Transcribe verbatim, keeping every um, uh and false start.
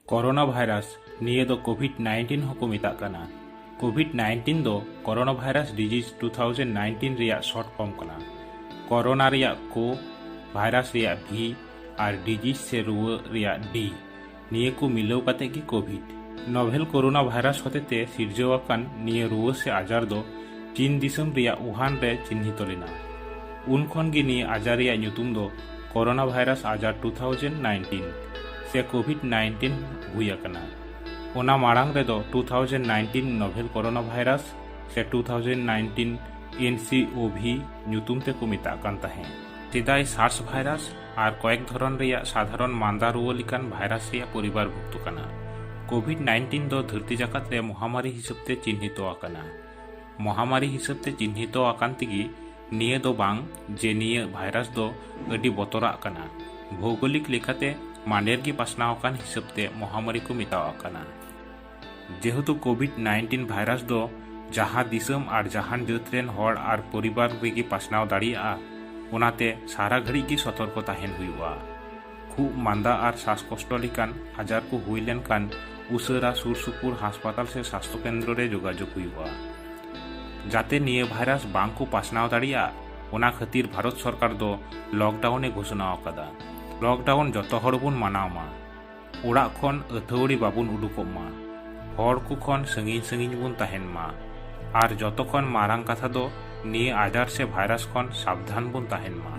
Corona virus, ᱱᱤᱭᱟᱹ ᱫᱚ covid nineteen ᱦᱚᱸᱠᱚ ᱢᱮᱛᱟᱜ ᱠᱟᱱᱟ᱾ ᱠᱳᱵᱷᱤᱰ ᱱᱟᱭᱤᱱᱴᱤᱱ ᱫᱚ corona virus disease two thousand nineteen ᱨᱮᱭᱟᱜ ᱥᱚᱨᱴ ᱯᱷᱚᱨᱢ ᱠᱟᱱᱟ᱾ ᱠᱳᱨᱳᱱᱟ ᱨᱮᱭᱟᱜ ᱠᱳ, ᱵᱷᱟᱭᱨᱟᱥ ᱨᱮᱭᱟᱜ ᱵᱷᱤ ᱟᱨ ᱰᱤᱡᱤᱡᱽ ᱥᱮ ᱨᱩᱣᱟᱹ ᱨᱮᱭᱟᱜ ᱰᱤ, ᱱᱤᱭᱟᱹ ᱠᱚ ᱢᱤᱞᱟᱹᱣ ᱠᱟᱛᱮ ᱜᱮ ᱠᱳᱵᱷᱤᱰ᱾ ᱱᱚᱵᱷᱮᱞ ᱠᱳᱨᱳᱱᱟ ᱵᱷᱟᱭᱨᱟᱥ ᱦᱚᱛᱮᱛᱮ ᱥᱤᱨᱡᱟᱹᱣ ᱟᱠᱟᱱ ᱱᱤᱭᱟᱹ ᱨᱩᱣᱟᱹ ᱥᱮ ᱟᱡᱟᱨ ᱫᱚ ᱪᱤᱱ ᱫᱤᱥᱚᱢ ᱨᱮᱭᱟᱜ ᱣᱩᱦᱟᱱ ᱨᱮ ᱪᱤᱱᱦᱤᱛᱚ ᱞᱮᱱᱟ᱾ ᱩᱱ ᱠᱷᱚᱱ ᱜᱮ ᱱᱤᱭᱟᱹ ᱟᱡᱟᱨ ᱨᱮᱭᱟᱜ ᱧᱩᱛᱩᱢ ᱫᱚ ᱠᱳᱨᱳᱱᱟ ᱵᱷᱟᱭᱨᱟᱥ ᱟᱡᱟᱨ ᱴᱩ ᱛᱷᱟᱣᱡᱮᱱᱰ ᱱᱟᱭᱤᱱᱴᱤᱱ ᱥᱮ ᱠᱳᱵᱷᱤᱰ ᱱᱟᱭᱤᱱᱴᱤᱱ ᱦᱩᱭ ᱟᱠᱟᱱᱟ᱾ ᱚᱱᱟ ᱢᱟᱲᱟᱝ ᱨᱮᱫᱚ two thousand nineteen novel corona virus ᱥᱮ two thousand nineteen N C ᱳ ᱵᱷᱤ ᱧᱩᱛᱩᱢ ᱛᱮᱠᱚ ᱢᱮᱛᱟᱜ ᱠᱟᱱ ᱛᱟᱦᱮᱸᱫ᱾ ᱥᱮᱫᱟᱭ ᱥᱟᱨᱥ ᱵᱷᱟᱭᱨᱟᱥ ᱟᱨ ᱠᱚᱭᱮᱠ ᱫᱷᱚᱨᱚᱱ ᱨᱮᱭᱟᱜ ᱥᱟᱫᱷᱟᱨᱚᱱ ᱢᱟᱸᱫᱟ ᱨᱩᱣᱟᱹ ᱞᱮᱠᱟᱱ ᱵᱷᱟᱭᱨᱟᱥ ᱨᱮᱭᱟᱜ ᱯᱚᱨᱤᱵᱟᱨ ᱵᱷᱩᱠᱛᱚ ᱠᱟᱱᱟ᱾ ᱠᱳᱵᱷᱤᱰ ᱱᱟᱭᱤᱱᱴᱤᱱ ᱫᱚ ᱫᱷᱟᱹᱨᱛᱤ ᱡᱟᱠᱟᱛ ᱨᱮ ᱢᱚᱦᱟᱢᱟᱨᱤ ᱦᱤᱥᱟᱹᱵ ᱛᱮ ᱪᱤᱱᱦᱤᱛᱚ ᱟᱠᱟᱱᱟ᱾ ᱢᱚᱦᱟᱢᱟᱨᱤ ᱦᱤᱥᱟᱹᱵ ᱛᱮ ᱪᱤᱱᱦᱤᱛᱚ ᱟᱠᱟᱱ ᱛᱮᱜᱮ ᱱᱤᱭᱟᱹ ᱫᱚ ᱵᱟᱝ ᱡᱮ ᱱᱤᱭᱟᱹ ᱵᱷᱟᱭᱨᱟᱥ ᱫᱚ ᱟᱹᱰᱤ ᱵᱚᱛᱚᱨᱟᱜ ᱠᱟᱱᱟ᱾ ᱵᱷᱳᱣᱜᱳᱞᱤᱠ ᱞᱮᱠᱟᱛᱮ ᱢᱟᱸᱰᱮᱨ ᱜᱮ ᱯᱟᱥᱱᱟᱣ ᱟᱠᱟᱱ ᱦᱤᱥᱟᱹᱵ ᱛᱮ ᱢᱚᱦᱟᱢᱟᱨᱤ ᱠᱚ ᱢᱮᱛᱟᱣᱟᱜ ᱠᱟᱱᱟ᱾ ᱡᱮᱦᱮᱛᱩ ᱠᱳᱵᱷᱤᱰ ᱱᱟᱭᱤᱱᱴᱤᱱ ᱵᱷᱟᱭᱨᱟᱥ ᱫᱚ ᱡᱟᱦᱟᱸ ᱫᱤᱥᱚᱢ ᱟᱨ ᱡᱟᱦᱟᱱ ᱡᱟᱹᱛ ᱨᱮᱱ ᱦᱚᱲ ᱟᱨ ᱯᱚᱨᱤᱵᱟᱨ ᱨᱮᱜᱮ ᱯᱟᱥᱱᱟᱣ ᱫᱟᱲᱮᱭᱟᱜᱼᱟ, ᱚᱱᱟᱛᱮ ᱥᱟᱨᱟ ᱜᱷᱟᱹᱲᱤᱡ ᱜᱮ ᱥᱚᱛᱚᱨᱠᱚ ᱛᱟᱦᱮᱱ ᱦᱩᱭᱩᱜᱼᱟ᱾ ᱠᱷᱩᱜ, ᱢᱟᱸᱫᱟ ᱟᱨ ᱥᱟᱥᱠᱚᱥᱴᱚ ᱞᱮᱠᱟᱱ ᱟᱡᱟᱨ ᱠᱚ ᱦᱩᱭ ᱞᱮᱱᱠᱷᱟᱱ ᱩᱥᱟᱹᱨᱟ ᱥᱩᱨ ᱥᱩᱯᱩᱨ ᱦᱟᱥᱯᱟᱛᱟᱞ ᱥᱮ ᱥᱟᱥᱛᱷᱚ ᱠᱮᱱᱫᱨᱚ ᱨᱮ ᱡᱳᱜᱟᱡᱳᱜᱽ ᱦᱩᱭᱩᱜᱼᱟ᱾ ᱡᱟᱛᱮ ᱱᱤᱭᱟᱹ ᱵᱷᱟᱭᱨᱟᱥ ᱵᱟᱝ ᱠᱚ ᱯᱟᱥᱱᱟᱣ ᱫᱟᱲᱮᱭᱟᱜ, ᱚᱱᱟ ᱠᱷᱟᱹᱛᱤᱨ ᱵᱷᱟᱨᱚᱛ ᱥᱚᱨᱠᱟᱨ ᱫᱚ ᱞᱚᱠᱰᱟᱣᱩᱱ ᱮ ᱜᱷᱳᱥᱚᱱᱟ ᱟᱠᱟᱫᱟ᱾ ᱞᱚᱠᱰᱟᱣᱩᱱ ᱡᱚᱛᱚ ᱦᱚᱲ ᱵᱚᱱ ᱢᱟᱱᱟᱣ ᱢᱟ᱾ ᱚᱲᱟᱜ ᱠᱷᱚᱱ ᱟᱹᱛᱷᱟᱹᱣᱲᱤ ᱵᱟᱵᱚᱱ ᱩᱰᱩᱠᱚᱜ ᱢᱟ᱾ ᱦᱚᱲ ᱠᱚ ᱠᱷᱚᱱ ᱥᱟᱺᱜᱤᱧ ᱥᱟᱺᱜᱤᱧ ᱵᱚᱱ ᱛᱟᱦᱮᱱ ᱢᱟ᱾ ᱟᱨ ᱡᱚᱛᱚ ᱠᱷᱚᱱ ᱢᱟᱨᱟᱝ ᱠᱟᱛᱷᱟ ᱫᱚ ᱱᱤᱭᱟᱹ ᱟᱡᱟᱨ ᱥᱮ ᱵᱷᱟᱭᱨᱟᱥ ᱠᱷᱚᱱ ᱥᱟᱵᱫᱷᱟᱱ ᱵᱚᱱ ᱛᱟᱦᱮᱱ ᱢᱟ᱾